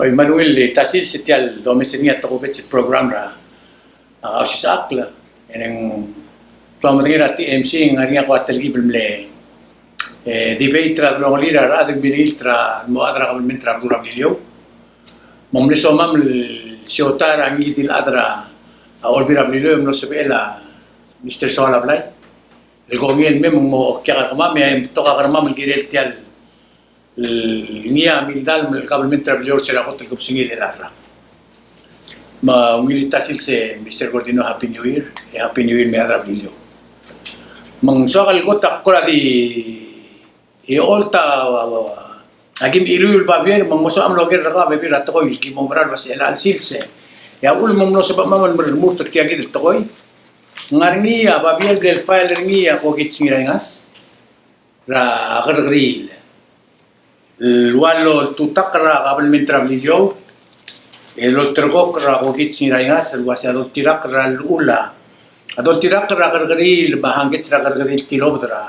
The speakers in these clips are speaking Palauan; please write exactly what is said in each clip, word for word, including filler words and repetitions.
Oi, me a ungil el ta sils e tia el domes er ngii a tokubets el program er a, a, osisechakl, e ng klou a medengei er a T M C, ng ngar er ngii a ko a telkib el mle, e, debate er a delongelir a rechad el milengilt er a mo chad er a kabelment er a beluu er a Beliliou. Me ng mle somam el siotai er a ngii di el chad er a, a, Olbiil er a Beliliou, e mlo sebechel a Mister Soalablai el kongei el mei me ng mo okiak er kemam, e a betok a kermam el kirel tia el ngii a mildalem el kabelment er a Beliliou er sel kot el kebesengil el rak. Me a ungil ta sils e Mister Gordino, Happy New Year, e Happy New Year me a rechad er a Beliliou. Me ng soak el kot a kora di, e olta, a, a, a kim iluiu el babier, me ng mo soam el oker er kau a bebil er a tekoi el kim oumera el uase chelecha el sils e a uchul me ng mlo sebechemam el merremurt er tia kid el tekoi. Ng ngar er ngii a babier el file er ngii a Kokits Ngiraingas er a kerrekeriil el ua loltutakl er a kabelment er a Beliliou, e lolterekokl er a Kokits Ngiraingas el uase a doltirakl er a llechul a, a doltirakl er a kerrekeriil me a hangkets er a kerrekeriil el tilobed er a,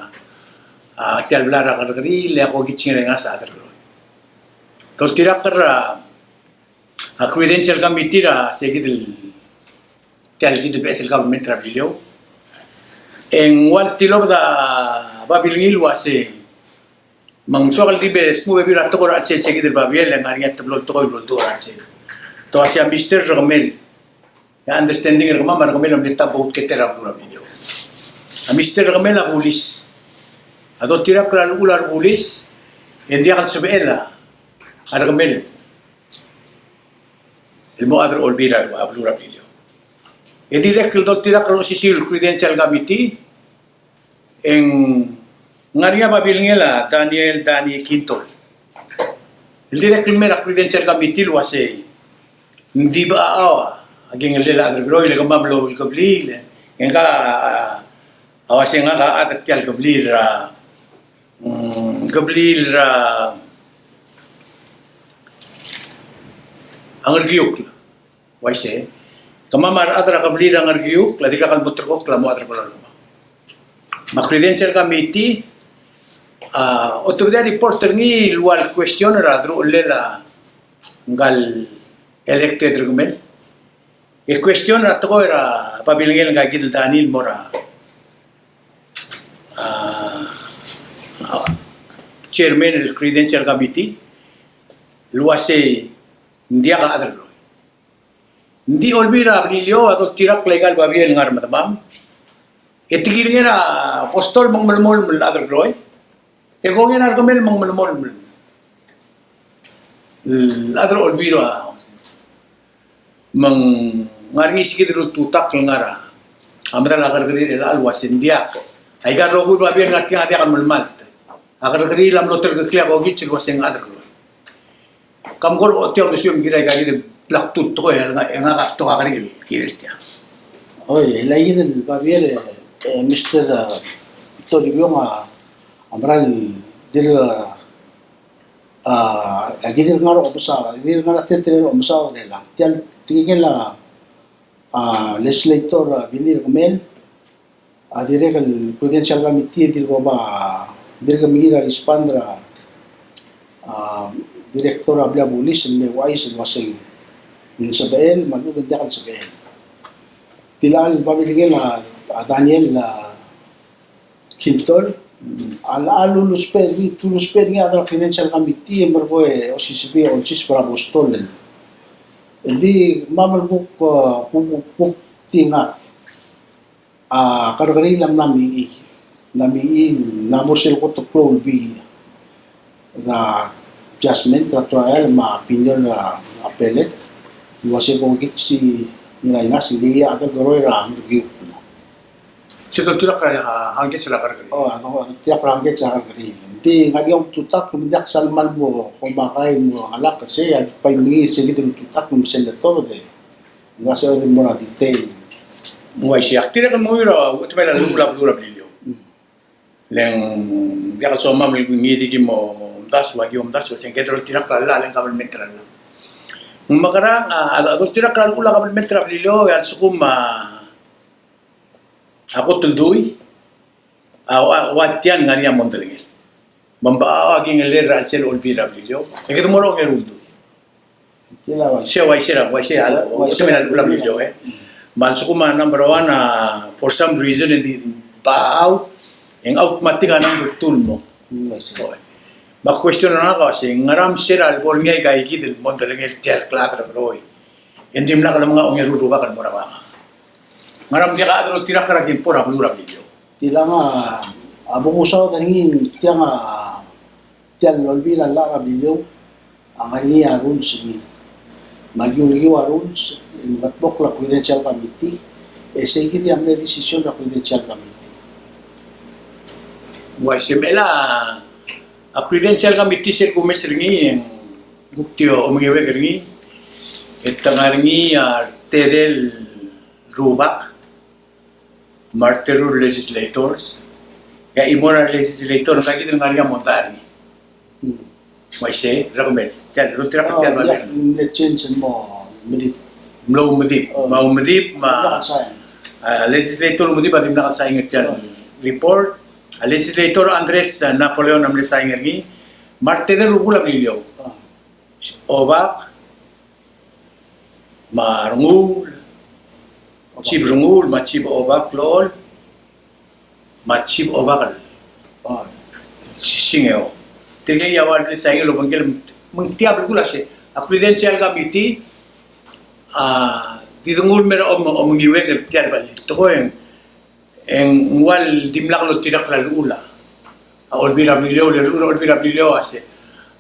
a, tia el blai er a kerrekeriil, e a Kokits Ngiraingas a chad er Keroi. Doltirakl er a a credential committee er a se kid el, tia el kid el beches el kabelment er a Beliliou. E ng ua el tilobed a babilngel el uase, me ng soak el di bo lsmu a bebil er a tekoi er a chelsel se kid el babier, e le ng ngar er ngii a teblo el tekoi el uldu er a chelsel. Te uase a Mister Rekemel. E a understanding er kemam a Rekemel a mle top vote getter er a beluu er a Beliliou. A Mister Rekemel a bulis. A doltirakl er a llechul a rebulis, e ng diak el sebechel a Rekemel el mo chad er a Olbiil er a beluu er a Beliliou. E dirrek el doltirakl er a osisiu el credential committee, e ng ngar er ngii a babilngel a Daniel Danny Kintol el dirrek el mei er a credential committee el uasei, ng di bechachau a kingellel a chad er Keroi, le kemam el kebliil, e ngak a, a uasei ngak a chad er tia el kebliil er a, mm, kebliil er a Ngerkiukl. Uaisei, kemam a rechad er a kebliil er a Ngerkiukl a dirkak el mo ulterekokl el mo chad er Keroi. Me a credential committee a otobedii a report er ngii el ua el question er a deruchellel a ngka el elected Rekemel. E question er a tekoi er a babilngel ngka kid el Daniel el mo er a, a, a, chairman el credential committee el uasei, ng diak a chad er Keroi. Ng di Olbiil er a Beliliou a doltirakl aika el babier el ngar er a medemam. E te kilengei er a Apostol me ng melemolem el chad er Keroi. E kongei er a Rekemel me ng melemolem el chad er a Olbiil er a. Me ng ngar er ngii se kid el ultutakl el ngar er a medal a kerrekeriil er chelechang el uasei ng diak. Aika el rokui el babier el ngar tiang a diak el melemalt. A kerrekeriil a mlo telkeklii a Kokits el uasei ng chad er Keroi. Kam kora ochotii a uldesuem el kirel aika kid el bla kdu el tekoi e ngak a betok a kerik el kirel tiang. Oi, e le kid el babier e, e, Mister, e, Toribiong a, a mera el dirk, a, a kid el ngar er a omes a, dirk ngar er a teter er a omes a orelang. Tia el tekingel a, a, legislator, a, Billy Rekemel, a dirrek el credential committee, dirk oba, dirk mengiil er a respond er a, a, director er a blil a bulis el mle ouchais el uasei ng sebechel, me a lechub e ng diak el sebechel. Tilecha el babilngel a, a Daniel, a, Kintol, a, a lulusbech, di, lulusbech er ngii a chad er a credential committee, e merekong e osisiu a olsiseb er a Apostol el. Ng di, me a mle kuk, a, kuk, kuk, kuk di ngak. A kerrekeriil a mla mechii, mla mechii, mla mo er sel kot el klou el bii er a judgment er a trial me a opinion er a appellate el uasei Kokits Ngiraingas a ngii a chad er Keroi er a Ngerkiukl. Se doltirakl er a hangkets er a kerrekeriil. O, a doltirakl er a hangkets er a kerrekeriil. Ng di ngak a ultutakl me ng diak sal kmal mo komakai mo ngalek er sei, a bai mengiil se kid el ultutakl me sel letobed e ng uaisei e di mo er a detail. Ng uaisei, ak dirrek el menguiu er a uchul me a llechul a beluu er a Beliliou. Mm. Le ng diak el somam el ngii di ki mo omdasu, aki omdasu, se ng kede doltirakl a llach, le ng kabelment er a llach. Ng mekerang, a, a doltirakl a llechul a kabelment er a Beliliou, e a lsekum a, a kot el dui, a, ua, ua tiang ngar er ngii a mondai er ngii. Me ng bechachau a kingellel er a chelsel Olbiil er a Beliliou. E kede mo er a ongeru el dui. Sei a uaisei, a uaisei, a uaisei, a uaisei, a uaisei, a uaisei, e. Me a lsekum a number one, a, for some reason, e di bau, e ng automatic a number two el mo. Mm, I see. Me a question er ngak a uase, ngera me sel lebo er ngii aika kid el mo delengel tia el klechad er a Beroid e ng dimlak el menga ongeru el rubak el mo er a bang? Ngera me diak a chad el oltirakl er a kimpo er a beluu er a Beliliou? Tiang a, a bo kusaod er ngii, tiang a, tia el olbiil a llach er a Beliliou a ngar er ngii a rules er ngii. Me a kiulekiu a rules e ng kldmokl a credential committee, e sei kid a mle decision er a credential committee. Uaisei, me a credential committee sel kumes er ngii e ng kuk di omengiuek er ngii, e te ngar er ngii a tedei el rubak me a reteru el legislators, e a chimo er a legislator, ngka kid el ngar er ngii a mondai er ngii. Hmm. Uaisei, recommend. Tia el, tia el, tia el, oh, yeah, mle change el mo medip. Mlo medip. Oh. Me a medip, me a, dimlak el sign. A, legislator medip a dimlak el sign er tia el, oh, report. A legislator Andres, a, Napoleon a mle sign er ngii. Me a retedei el rubak er a Beliliou. Oh. Obak, me a Renguul, Chief Renguul, me a Chief Obak el Ocholt, me a Chief Obak el, a, Singeo. Tirkei a ua el mle sign el obengkel, me ng tia belkul a se, a credential committee a di denguu el mei er a om-, omengiuek er tia el, el tekoi e ng E ng ua el dimlak loltirakl a llechul a Olbiil er a Beliliou, le llechul a Olbiil er a Beliliou a se,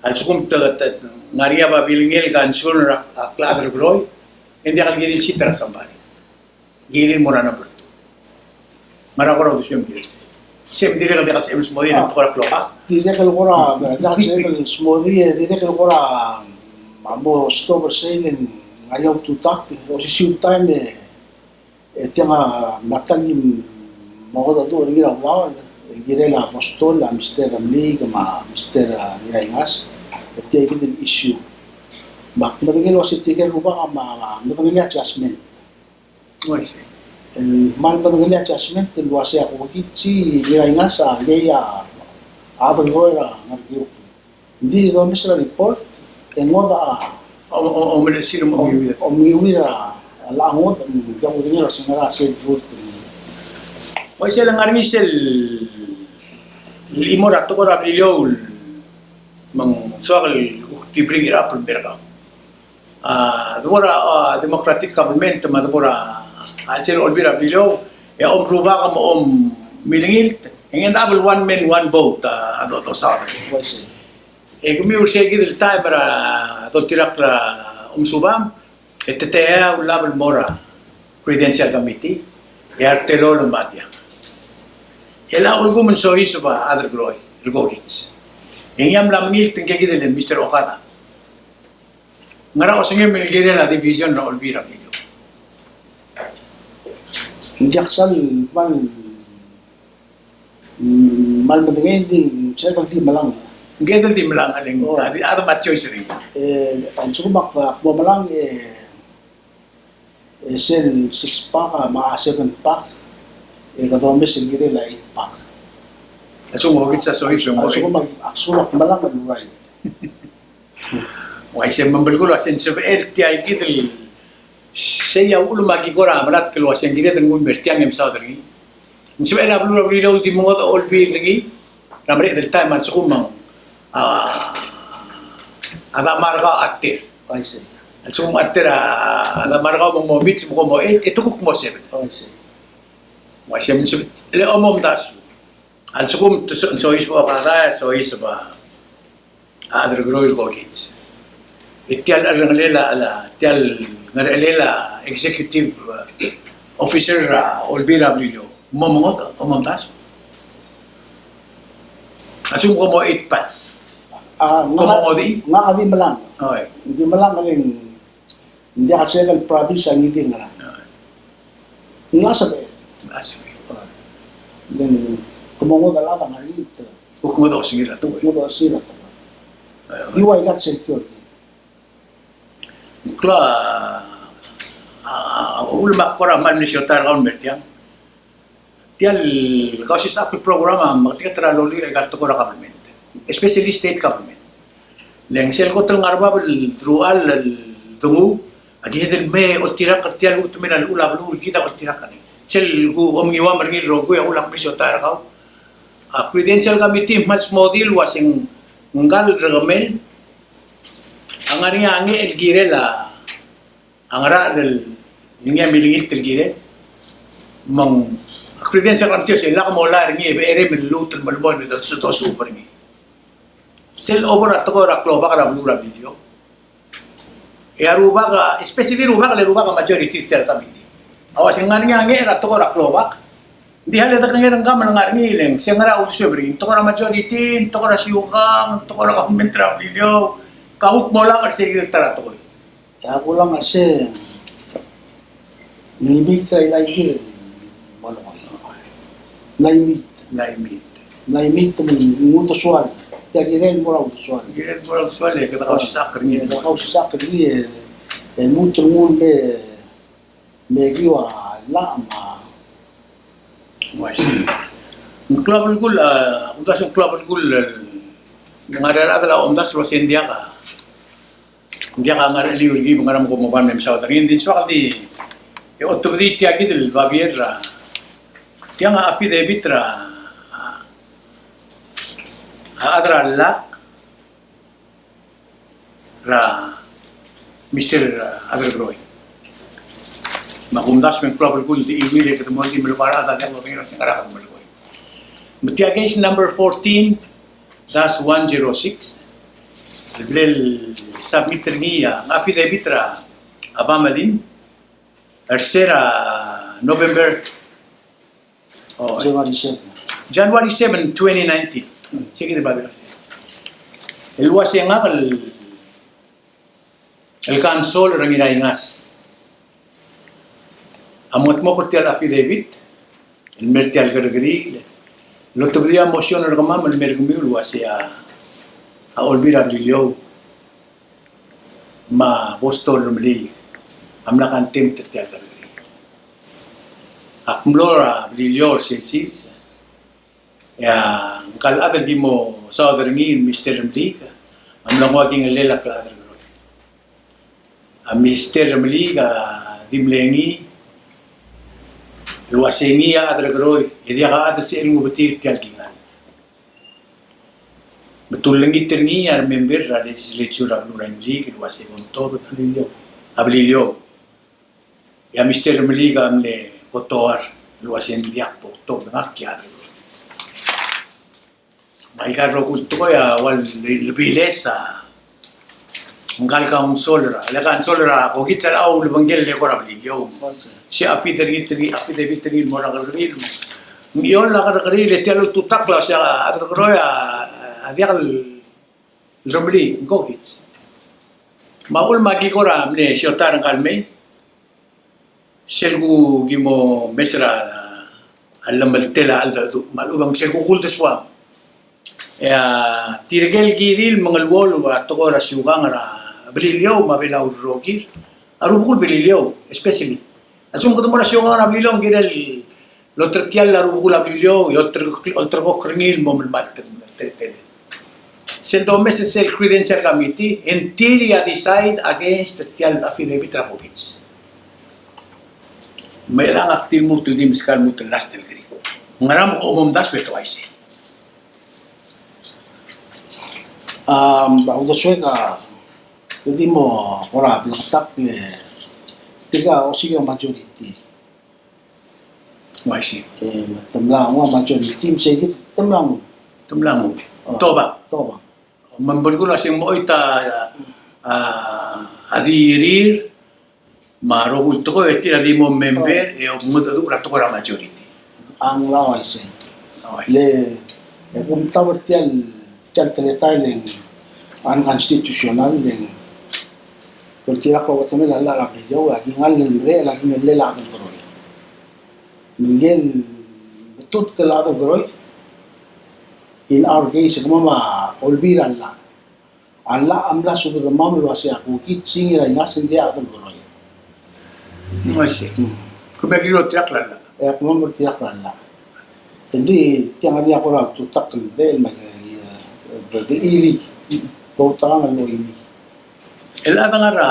a lsekum te, te ngar er ngii a babilngel el concern er a, a klechad er a Beroid, e ng diak el kirir el seat er a somebody. Kirir el mo er a number two. Ngera kora uldesuem el kirir el seat? Se me dirrek el diak el sebechem el smodii e ng kora klou. A, dirrek el kora, diak el sebechem el smodii, e dirrek el kora, a, mo stop er sei e ng ngar er ngii a ultutakl, osisiu el taem e E tiang a mle ta el di mo mengedecheduch er ngii er a ulaol, el kirel a bostol a Mister Remeliik me a Mister Ngiraingas, e tia kid el issue. Me ak medengei el uase tirke el rubak a me, medengelii a judgment. Oh, I see. El kmal medengelii a judgment el uase a kuk kid sei Ngiraingas a ngii a, a delroir a ngar er a Ng di domes er a report, e ng ngodech a, o, o, o, omelechesir, o, omengiuid, omengiuid a, a llach a ngodech, ng diak kudengei el osengel a sel vote. Uaisei, le ngar er ngii sel chimo er a tekoi er a Beliliou, me ng soak el kuk di bring it up el mer kau. A, debo er a, a, democratic government, me a debo er a, a, chelsel Olbiil er a Beliliou, e a omrubak me a omengilt, e ng end up el one man, one vote, a, a do, dosaod. E kemiu er sei kid el taem er a doltirakl er a omesubam, e te tia a ulab el mo er a credential committee, e a retelolem a diak. E a ulekum ng soiseb a chad er a Beroid, el kokits. E ngii a mla mengilt ngke kid el Mister Okada. Ngera osengem el kirel a division er a Olbiil er a Beliliou? Ng diak sal kmal, mm, kmal medengei, ng di sel kmal di melang. Ng di melang, a le ng, oh, a di, a di me a choice er ngii. E, a lsekum ak, ak mo melang, e, e sel six pack, a, me a seven pack, e kede omes el kirel a eight pack. A lsekum kokits a soiseb, a lsekum ak, a lsekum ak melang el urai. Uaisei, me ng belkul a se ng sebechel tia kid el sei a uchul me aki kora melatk el uase ng kired el nguu el mer tiang e mesaod er ngii. Ng sebechel a beluu er a Beliliou el di mengodech a olbiil er ngii er a mereched el taem a lsekum ng, a, a damarkau a tir. Uaisei. A lsekum a tir a, a damarkau me ng mo mits me ko mo eight, e te kuk mo seven. Uaisei. Uaisei, me ng sebechel el omomdasu. A lsekum te so-, soiseb a Okada, soiseb a a chad er a Beroid el kokits. E tia el ngerechelel a, a, tia el ngerechelel a executive, a, officer er a Olbiil er a Beliliou. Mo mengodech, mo omdasu. A lsekum ko mo eight pack. A, ko mo ngodech. Ngak a di melang. Oi. Di melang a le ng Ng diak a sel province a ngii di ngerang. Ng sebechel. Ng sebechel. Ng, ke mo ngodech a llach a ngar er ngii te. Kuk ngodech a osengir a tekoi. Kuk ngodech a osengir a tekoi. Di ua ikat security. Klou a, a, a, ulemak kora kmal mle siotai er kau el mer tiang. Tia el Kausisechakl el program a meketeket er a lolii aika el tekoi er a government, especially state government. Le ng sel kot el ngar er a bab el deruchall el denguu, a di edei el me oltirakl er tia el chutem er a llechul a beluu el kid a oltirakl er ngii. Sel ku omngiuam er ngii el rokui a uchul a kmo siotai er kau. A credential committee me a smodii el uaseng ngkal rekemel a ngar er ngii a ngii el kirel a a ngerachel el ngii a milengilt el kirel. Me ng credential committee a se lak molai er ngii e becherei me lluut el melemolem e dosuub er ngii. Sel over a tekoi er a klobak er a beluu er a Beliliou. E a rubak a, especially rubak, le rubak a majority er tia el committee a uase ng ngar er ngii a ngerachel er a tekoi er a klobak. Ng di a le dekengei er ngka me ng ngar er ngii le ng se ngera uldesuem er ngii, ng tekoi er a majority, ng tekoi er a siukang, ng tekoi er a government er a Beliliou. Ka kuk molak er se el kirel ta er a tekoi. E a kulang a se, ng imiit er a ilaikir, mo lengoi. Ng imiit. Ng imiit. Ng imiit me ng uldesuel. Tia kirel mo er a uldesuel. Kirel mo er a uldesuel, e kede kausisechakl er ngii. E kede kausisechakl er ngii, e, e lmuut el nguu el me, me kiu a llach me a. Uaisei. Ng klou a belkul, a, kumdasu ng klou a belkul, e, ngar er a rechad el omdasu el uase ng diak a Ng diak a ngar er a cheliu er kid me ngera me kom oba el me mesaod er ngii. Ng di ng soak el di, e, otobedii tia kid el babier er a, tiang a affidavit er a, a, a chad er a llach er a Mister Aderkeroi. Me a kumdasu me ng klou a belkul el di chiuii e kede mo di melekoi a rechad a diak lobengkel el uase ngera kede melekoi. Me tia case number fourteen dash one zero six, el bla el submit er ngii a affidavit er a Bamelin er se er a November, o, January seven. January seven, twenty nineteen. Check it, Babi. El uase ngak el el counsel er a Ngiraingas a mengedmokl er tia el affidavit el mer tia el kerrekeriil el otobedii a motion er kemam el mer kemiu el uase a Olbiil er a Beliliou me a Boston Remeliik a mla contempt er tia el kerrekeriil. Ak mlo er a Beliliou er sel sils, e a ngka el chad el di mo saod er ngii el Mister Remeliik a mla nguu a kingellel a Aderkeroi. A Mister Remeliik a di mle ngii el uase ngii a Aderkeroi e diak a chad el sebechel el ngubetii er tia el kingall. Me te ullengit er ngii a remember er a legislature er a beluu er a Imeliik el uase bo mtobed a Beliliou. E a Mister Remeliik a mle kotoar el uase ng diak bo kutobed ngak e a Aderkeroi. Me aika el rokui el tekoi a ua le, lebeles a ngka el counsel er a, le counsel er a Kokich a ulebengkel el eko er a Beliliou. Se affidavit er ngii, affidavit er ngii el mo er a kerrekeriil. Ng iol a kerrekeriil e tia el ultutakl a se a Aderkeroi a, a diak el Remeliik, ng Kokich. Me a uchul me aki kora mle siotai er ngka el mei, sel ku ki mo mes er a llemeltel a cheldecheduch me a lechub e ng sel kuk uldesuam. E a tirke el kirir el mengeluolu a tekoi er a siukang er a Beliliou me a Belau el rokir, a rubekul Beliliou, especially. A lsekum kede mo er a siukang er a Beliliou, ng kirel el olterekiall a rubekul a Beliliou, e olterekokl, olterekokl er ngii el mo melemalt el teletelel. Sel domes er sel credential committee, until a decide against tia el affidavit er a Kokich. Me chelechang ak di lmuut el di meskau el lmuut el last el kerik. Ngera me kom omdasu e te uaisei? A, a uldesuek a, e di mo kora bleketakl e, tirka a osiik a majority. Uaisei. E, te mla nguu a majority, me sei kid te mla nguu. Te mla nguu. O, tobang. Tobang. Me ng belkul a se ng mo choit a, a, a di rir, me a rokui el tekoi e tir a di mo member, e omengedecheduch er a tekoi er a majority. A ng uaisei. Uaisei. Le, e kumtab er tia el, tia el teletael e ng unconstitutional, le ng oltirakl a uchetemel a llach er a Beliliou, a kingall el medechel a kingellel a Aderkeroi. Me ngike el metutk el Aderkeroi, in our case, kemam a Olbiil er a Llach. A llach a mla subedemam el uase a Kokich, Ngiraingas, ng di a Aderkeroi. Uaisei. Hmm. Kemam a kirel oltirakl a llach. E a kemam a oltirakl a llach. Engdi tiang a di a kora ultutakl el medechel me a, e, de, de, ili. Bo ultekangel el oimi. El chad a ngar er a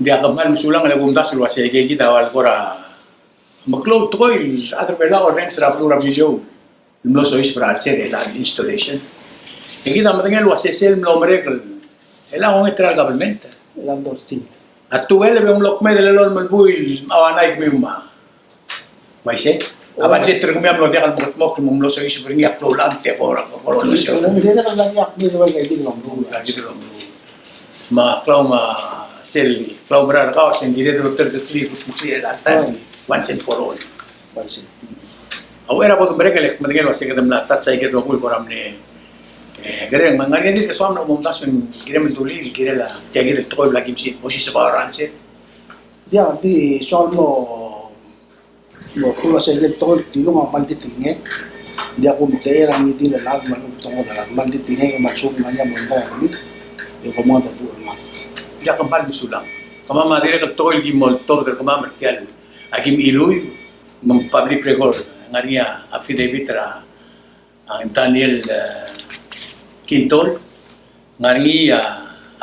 Ng diak, kmal mesulang e le kumdasu el uase ikei kid a ua el kora meklou el tekoi el chad er Belau a orrenges er a beluu er a Beliliou el mlo soiseb er a chelsel el installation. E kid a medengei el uase sel mlo merek el, el a ongeteruich el kabelment. El a thirteen. A twelve e ng mlo kmeed el elolem el buil, me a ua ngii kemiu me a uaisei. A budget er kemiu a mlo diak el mekedmokl me ng mlo soiseb er ngii a klou el chad e te kora, kora, kora soiseb. Me a klau me a sel klaumerang er kau a se ng kired el olterekeklii el kutmeklii er a taem, once and for all. Once and for all. A uchei er a bo demerek e le kmedengei el uase kede mla touch a ikel rokui el kora mle, e, kereng, me ng ngar er ngii a di ke soam el omdasu e ng kirem el dulii el kirel a tia kid el tekoi el bla kim si, bo si sebechir el answer. Diak, di soal mo, mo kuk uase ikel tekoi el tilung a kmal di tekingek. Ng diak kumtechei er a ngii di el chad me a lechub e ng tekoi el chad, kmal di tekingek, kmal suub el ngar er ngii a mondai er kemiu. E kom mengedecheduch er ngak. Diak, kmal mesulang. Kemam a dirrek el tekoi el kim oltobed er kemam er tia el, a kim chiluiu, me ng public record, ng ngar er ngii a affidavit er a a Daniel, e, Kintol, ng ngar er ngii a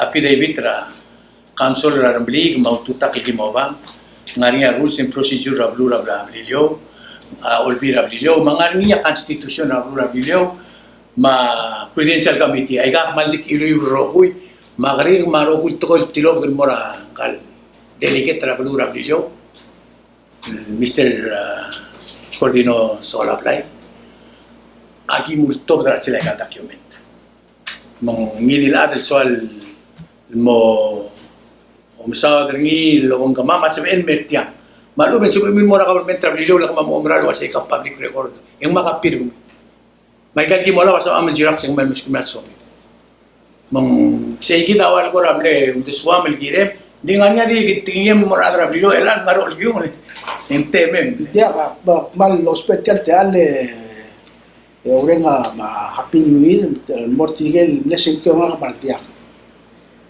affidavit er a council er a Remeliik me a ultutakl el kim obang, ng ngar er ngii a rules and procedure er a beluu er a Beliliou, a olbiil er a Beliliou, me ng ngar er ngii a constitution er a beluu er a Beliliou, me a credential committee, aika a kmal di chiluiu el rokui, me a kerik me a rokui el tekoi el tilobed el mo er a ngka el delegate er a beluu er a Beliliou. Mister, e, Cordino Soalablai, a kim ultobed er a chelsel aika el document. Me ng ngii di el chad el soal el mo omesaod er ngii el obengkemam a sebechel el mer tiang. Me a lechub e ng sebechemiu el mo er a kabelment er a Beliliou el kemam a oumera el uase aika el public record. E ng mo copy er kemiu. Me aika el kim olab a sebecham el xerox e ng mei el meskemiu el somiu. Me ng sei kid a ua el kora mle uldesuam el kirem, ng di ngar er ngii a di tekingem el mo er a rechad er a Beliliou, e le ngar er a olkiung, e ng temem. Diak, a, me a kmal ousbech tia el techall e, e oureng a, me a Happy New Year, el mo er tirke el mle sengkio er ngak me a retiang.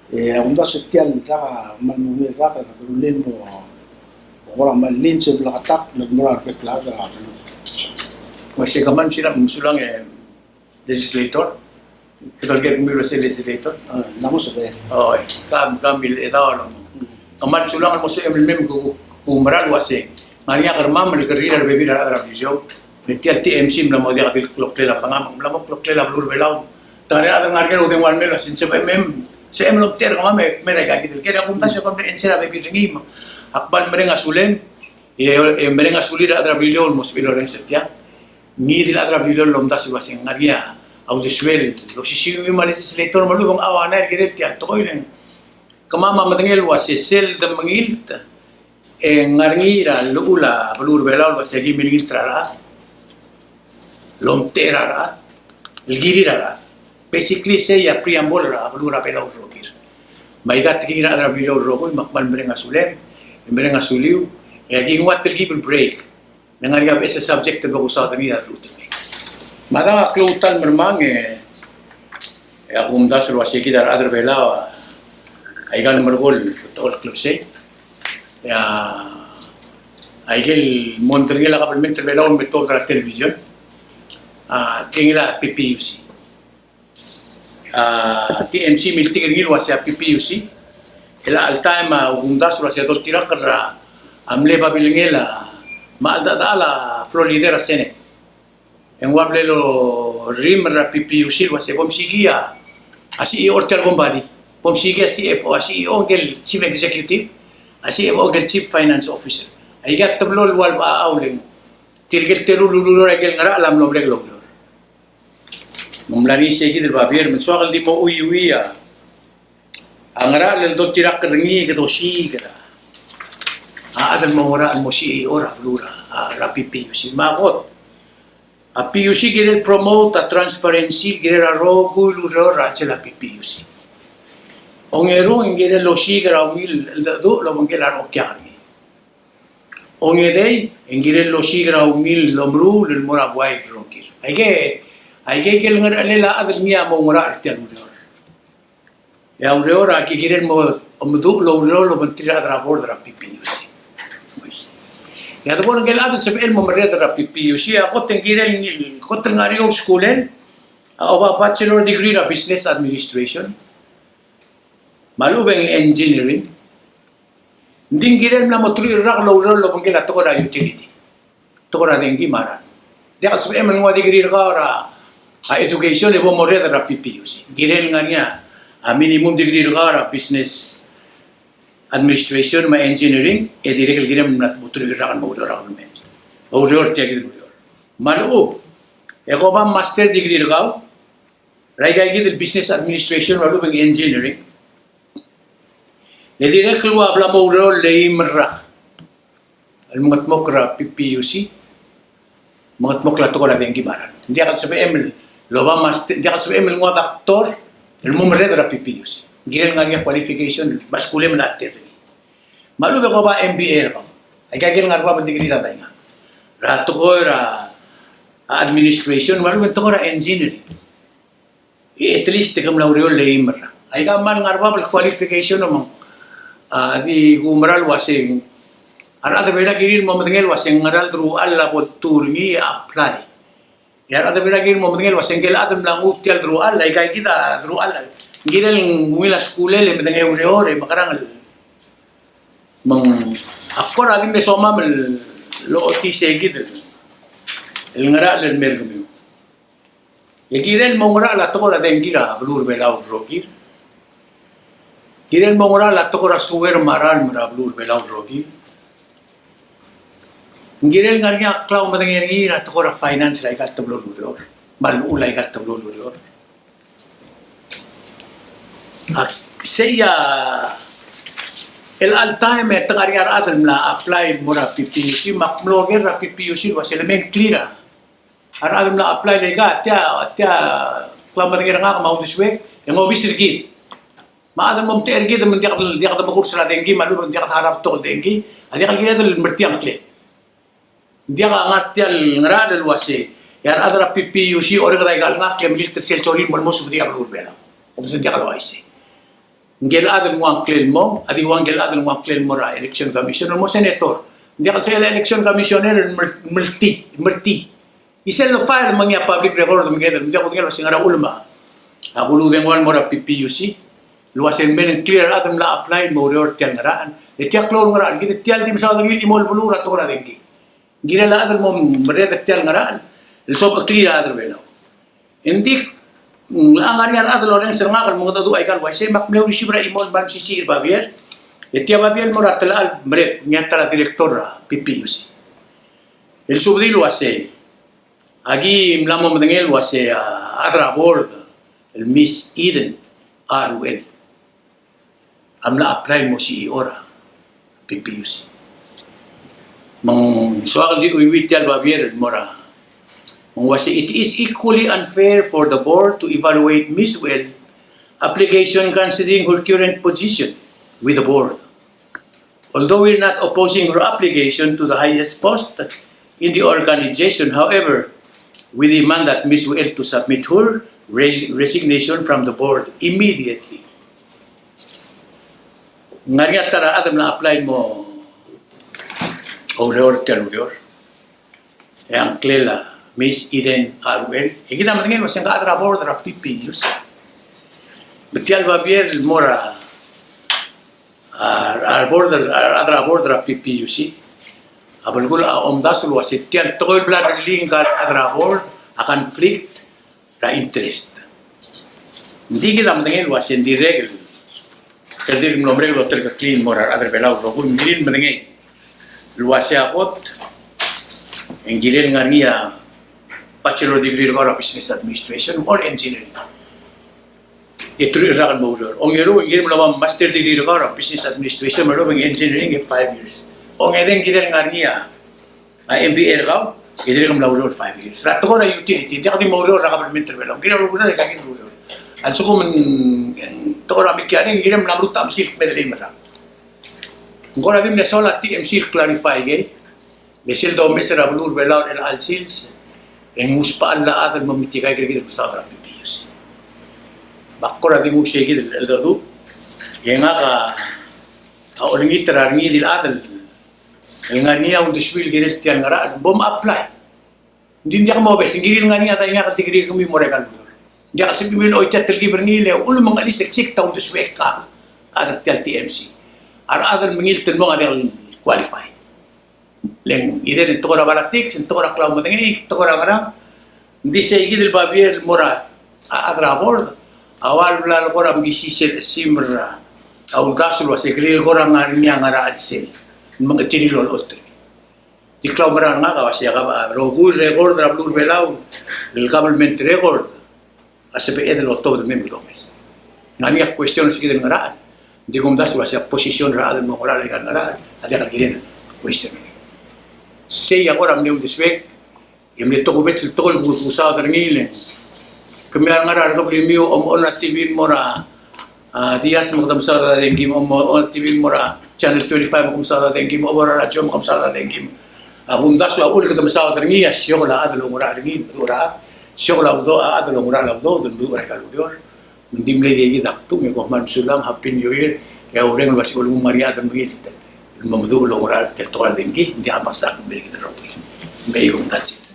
E a kumdasu e tia el rak a kmal mo ungil el rak er a derullel mo kora kmal lins e bleketakl el mo er a rebek el chad er a beluu. Me sei kemam, mesulang, mesulang e legislator. Kede olengit el kemiu el uase legislator. A, ng mo sebechel. Oi, kam, kam el chedaol. Kemam a mesulang el mo sebechem el mei me ku, ku, kumerang el uase ng ngar er ngii a kermam el kerir a rebebil er a rechad er a Beliliou. Me tia el T M C a mla mo diak di el kloklel a bedengam, mla mo kloklel a beluu er a Belau. Te ngar er ngii a rechad el ngar er ngii el oudengua el mei el uase ng sebechem, sebechem el omtechei er kemam e kmei er aika kid el ker. E a kumdasu e kom mle answer a bebil er ngii me ak kmal mereng a sulem, e, e mereng a sulir a rechad er a Beliliou el mo sebechir el orrenges er tiang. Ngii di el chad er a Beliliou el omdasu el uase ng ngar er ngii a uldesuel el osisiu me a legislator me a lechub e ng ua ngera el kirel tia el tekoi el kemam a medengei el uase sel de mengilt, e ng ngar er ngii er a llechul a beluu er a Belau el uase aki mengilt er a rechad, el omtechei er a rechad, el kirir a rechad. Basically sei a preamble er a beluu er a Belau el rokir. Me aika tekingir a rechad er a Beliliou el rokui, me ak kmal mereng a sulem, mereng a suliu, e aki nguu a telkib el break. Me ng ngar er ngii a beches el subject el bo kusaod er ngii a lmuut el mei. Me a dang a klou el ta el mermang e, e a kumdasu el uase kid a rechad er a Belau a, aika el merekong el tekoi el klebesei. E a, aike el mondai er ngii a kabelment er a Belau el me tuobed er a television. A, tekingir a P P U C. A, T M C a miltik er ngii el uase a P P U C, el chelecha el taem a kumdasu el uase a doltirakl er a mle babilengel a, me a cheldechedechal a floor leader er a Senate. E ng ua bla lorrimel er a P P U C el uase kom sikii a, a C E O er tia el kombalii. Bo msiik a C F O, a C E O ngike el Chief Executive, a C F O ngike el Chief Finance Officer. Aika a teblo el ua el bechachau el tirke el teru el ureor a ikel ngerachel a mlo merek el oureor. Me ng mla er ngii sei kid el babier, me ng soak el di mo chuiuii a ngerachel el doltirakl er ngii e kede osiik er a chad el mo ngerachel el mo C E O er a beluu er a, er a P P U C. Me a kot, a P U C kirel promote a transparency, kirel a rokui el ureor er a chelsel a P P U C. Ongerung, ng kirel osiik er a ungil cheldecheduch el obengkel a reokiak er ngii. Ongedei, e ng kirel osiik er a ungil omeruul el mo er a buai el rokir. Aike, aike ikel ngerechelel a chad el ngii a mo oungerachel er tia el ureor. E a ureor a ki kirel mo omeduch el oureor el obengterir a rechad er a board er a P P U C. E a debo er ngike el chad el sebechel el mo merreder er a P P U C, a kot e ng kirel, kot el ngar er eou el skulel, a oba bachelor degree er a business administration, me a lechub e ng engineering. Ng di ng kirel mla mo teruich el rak el oureor el obengkel a tekoi er a utility, tekoi er a dengki me a ralm. Ng diak el sebechem el nguu a degree er kau er a, a education e bo morreder er a P P U C. Ng kirel ngar er ngii a minimum degree er kau er a business administration me a engineering, e dirrek el kirem el mla mo teruich el rak el mo oureor er a government. Oureor er tia kid el ureor. Me a lechub e ke oba master degree er kau er aika kid el business administration me a lechub e ng engineering, e dirrek el ua bla mo oureor el eim el rak el mengedmokl er a P P U C, mengedmokl a tekoi er a dengki me a ralm. Ng diak el sebechem el oba master, ng diak el sebechem el nguu a doctor el mo merreder er a P P U C. Ng kirel ngar er ngii a qualification me a skulem el chad er ngii. Me a lechub e ke oba M B A er kau. Aika ikel ngar er bab el degree er a dainga er a tekoi er a administration me a lechub e ng tekoi er a engineering. E at least e ke mla oureor el eim el rak. Aika kmal ngar er bab el qualification me ng, a, di kumerang el uaseng a rechad er a Belau a kirir el mo medengei el uaseng ngera el deruchall a bo ltuu er ngii e apply. E a rechad er a Belau a kirir el mo medengei el uaseng ngike el chad el mla nguu tia el deruchall, aika kid a deruchall. Ng kirel ungil a skulel e medengei a ureor e mekerang el, me ng, a kora di me somam el ochotii sei kid el ngerachel el mer kemiu. E kirel mo oungerachel a tekoi er a dengki er a beluu er a Belau el rokir. Kirel mo oungerachel a tekoi er a suer me a ralm er a beluu er a Belau el rokir. Ng kirel ngar er ngii a klemedengei er ngii er a tekoi er a finance er aika el teblo el ureor me a llechul aika el teblo el ureor. Ak sei a el all time e te ngar er ngii a rechad el mla apply el mo er a P P U C, me ak mlo oker er a P P U C el uasei le mei ng clear a a rechad el mla apply el aika, tia, tia klemedengei er ngak me a uldesuek e ng obis er kid. Me a chad el mo omtechei er kid me ng diak, diak de mekurs er a dengki me a lechub e ng diak de harau a betok el dengki, a diak el kired el mer tia a ngklel. Ng diak a ngar tia el ngerachel el uasei e a rechad er a P P U C a orreked aika el ngakl e melilt er sel sorir el mo subedii a beluu er a Belau. Ng diak el uaisei. Ngike el chad el nguu a ngklel el mong, a di ua ngike el chad el nguu a ngklel el mo er a election commission el mo senator. Ng diak el sel election commissioner el mer-, meltii, meltii. Isel el file me ngii a public record me kede, me ng diak kudengei el uasei ngera uchul me a kuludengua el mo er a P P U C el uasei me ng clear a rechad el mla apply el mo oureor er tia el ngerachel. E tia klou el ngerachel, kid tia el di mesaod er ngii el chimo el beluu er a tekoi er a dengki. Ng kirel a chad el mo merreder er tia el ngerachel el sobecheklii a rechad er a Belau. Engdi ng locha ngar er ngii a rechad el orrenges er ngak el mengedecheduch aika el uaisei, me ak mle receive er a chimo el kmal mesisiich el babier. E tia babier el mo er a telechal merek, ngii a ta er a director er a P P U C. El subedii el uasei, aki mla mo medengei el uasei a chad er a board el Miss Eden Aruel a mla apply el mo C E O er a P P U C. Me ng soak el di chuiuii tia el babier el mo er a, me ng uasei, it is equally unfair for the board to evaluate Miss Well application considering her current position with the board. Although we are not opposing her application to the highest post in the organization, however, we demand that Miss Well to submit her resi-, resignation from the board immediately. Ng ngar er ngii a ta er a chad el mla apply el mo oureor er tia el ureor. E a ngklel a Miss Eden Aruel. E kid a medengei el uasei ngka a chad er a board er a P P U C. Me tia el babier el mo er a, a, a board, a, a chad er a board er a P P U C a belkul a omdasu el uasei tia el tekoi el bla lerellii ngka el chad er a board a conflict er a interest. Ng di kid a medengei el uasei ng dirrek el Dirk mlo merek el oterkeklii el mo er a rechad er a Belau el rokui, ng kirel medengei el uasei a kot e ng kirel ngar er ngii a bachelor degree er kau er a business administration or engineering e truich el rak el mo oureor. Ongeru, ng kirel mlo ua master degree er kau er a business administration me a lobeng engineering e five years. Ongedei, ng kirel ngar er ngii a a M B A er kau, e dirrek el mla oureor el five years. Er a tekoi er a utility, ng diak di mo oureor er a government er a Belau. Ng kirel el oureor, e ng kirel el oureor. A lsekum ng tekoi er a mechanic, ng kirel mla mruul a mesil el kmeed el eim el rak. Ng kora di mle soal a T M C el clarify ikei, le sel domes er a beluu er a Belau er chelecha el sils, e ng usbechall a chad el mo metik a ikrel kid el mesaod er a P P U C. Me ak kora di nguu sei kid el cheldecheduch, e ngak a olengit er a rengid el chad el el ngar er ngii a uldesuir el kirel tia el ngerachel, bo m-apply. Ng di ng diak mobes, ng kirel ngar er ngii a daingak el degree er kemiu el mo er aika el ureor. Ng diak el sebechemiu el choitii a telkib er ngii, le uchul me ng chelisiksik a uldesuek a chad er tia el T M C. A rechad el mengilt el mong a diak el qualify. Le ng either ng tekoi er a politics, ng tekoi er a klaumedengei, tekoi er a ngerang, ng di sei kid el babier el mo er a chad er a board a ua le bla el kora mkisii sel chesimer a uldasu el uasei ng kirel kora ngar er ngii a ngerachel sel mengeterir el olecholt er ngii. Di klaumerang er ngak a uasei a rokui el record er a beluu er a Belau, el government record, a sebeched el otobed el mei me domes. Ng ngar er ngii a question er sei kid el ngerachel. Ng di kumdasu el uasei a position er a chad el mo ngerachel aika el ngerachel a diak el kirel el question er ngii. Sei a kora mle uldesuek, e mle tokubets el tekoi el kusaod er ngii le kemiu a ngar er a rekeblimiu, omechon a T V el mo er a, a, Diaz me kede mesaod a dengki, omechon a T V el mo er a Channel twenty-five me ke mesaod a dengki, obo er a radio me ke mesaod a dengki. A kumdasu a uchul kede mesaod er ngii a siokel a chad el oungerachel er ngii, el meduch er a chad, siokel a udoud a chad el oungerachel a udoud, el meduch er aika el ureor. Me ng di mle ikei kid a kdu, me kom kmal mesulang, Happy New Year, e a ureng el uasei bo lenguu a rechad el mengilt el mo meduch el oungerachel er tia el tekoi er a dengki, ng di a mesa kemiu kid el rokui. Me kumdasu.